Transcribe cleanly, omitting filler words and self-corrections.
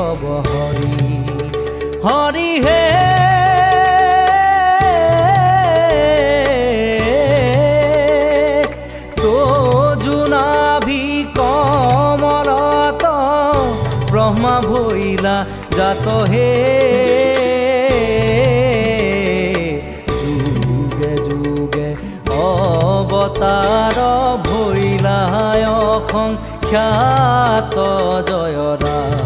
কেশৱ হৰি হৰি হে। তজুনাভি কমলত ব্ৰহ্মা ভৈলা জাত হে, যুগে যুগে অৱতাৰ ভৈলা অসংখ্যাত। জয় ৰাম।